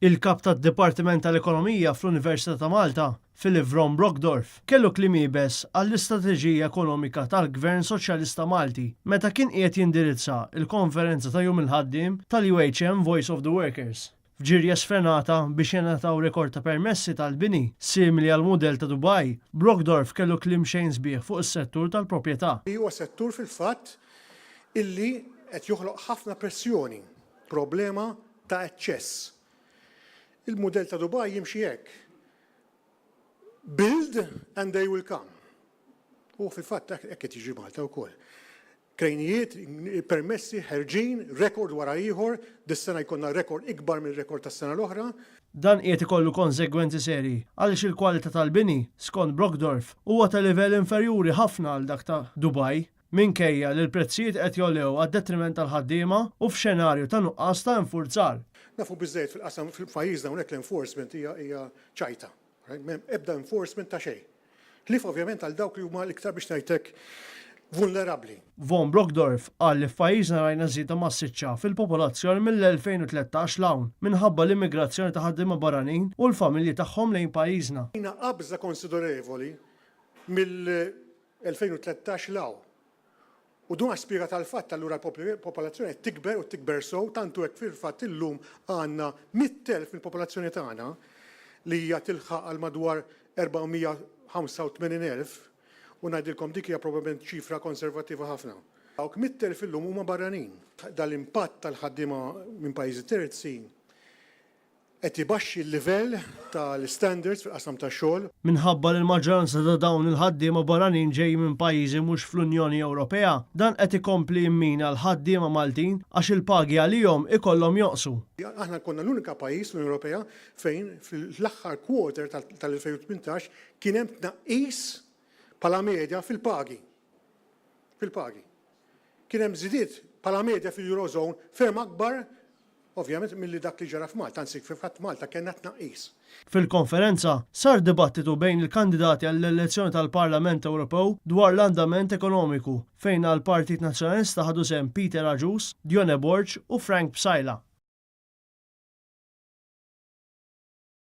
Il-Kap tad-Dipartiment tal-Ekonomija fl-Università ta' Malta, Philip Von Brockdorff, kellu kliem iebes għall-istrateġija ekonomika tal-Gvern Soċjalista Malti meta kien qiegħed jindirizza l-konferenza ta' Jum il-Ħaddiem tal-UHM Voice of the Workers. F'ġirja sfrenata biex jingħataw rekord ta' permessi tal-bini simili għall-mudell ta' Dubai, Brockdorff kellu kliem xejn sbieħ fuq is-settur tal-proprjetà. Huwa settur fil-fatt illi qed joħloq ħafna pressjoni, problema ta' eċċess. Il-mudell ta' Dubai jimxi hekk, Build and they will come. U fil-fatt hekk qed jiġri Malta wkoll. Krejnijiet, permessi ħerġin, rekord wara ieħor, dis-sena jkollna rekord ikbar mir-rekord tas-sena l-oħra. Dan qiegħed ikollu konsegwenzi serji għaliex il-kwalità tal-bini, skont Brockdorff, huwa ta' livell inferjuri ħafna għal dak ta' Dubai. Minkejja li l-prezzijiet qed jogħlew għad-detriment tal-ħaddiema u f'xenarju ta' nuqqas ta' infurzar. Nafu biżżejjed fil-qasam f'pajjiżna hawnhekk l-enforcement hija hija ċajta. M'hemm ebda enforcement ta' xejn. Ħlief ovvjament għal dawk li huma l-iktar biex ngħid hekk vulnerabbli. Von Brockdorff qal li f'pajjiżna rajna żieda massiċċa fil-popolazzjoni mill-2013 'l hawn minħabba l-immigrazzjoni ta' ħaddiema barranin u l-familji tagħhom lejn pajjiżna. Rajna qabża konsiderevoli mill 2013 'l hawn. U dan spjega tal-fatt allura l-popolazzjoni qed tikber u tikber sew tant hu hekk fil-fatt illum għandna 100,000 mill-popolazzjoni tagħna li hija tilħaq għal madwar 485,000 u ngħidilkom dik hija probabbilment ċifra konservattiva ħafna. Dawk 100,000 illum huma barranin. Dal-impatt tal-ħaddiema minn pajjiżi terzi qed ibaxxi l-livell tal-istandards fil-qasam tax-xogħol. Minħabba li l-maġġoranza ta' dawn il-ħaddiema barranin ġejjin minn pajjiżi mhux fl-Unjoni Ewropea, dan qed ikompli jimmina l-ħaddiema Maltin għax il-pagi għalihom ikollhom jonqsu. Aħna konna l-unika pajjiż fl-Unjoni Ewropea fejn fl-aħħar quarter tal-2018 kien hemm tnaqqis bħala medja fil-pagi. Fil-pagi. Kien hemm żidiet bħala medja fil-Eurozone ferm akbar ovvjament milli dak li ġara f'Malta, anzi fil-fatt Malta kellna tnaqqis. Fil-konferenza, sar dibattitu bejn il-kandidati għall-elezzjoni tal-Parlament Ewropew dwar l-andament ekonomiku, fejn għall-Partit Nazzjonalista ħadu sehem Peter Agius, Dione Borg u Frank Psaila.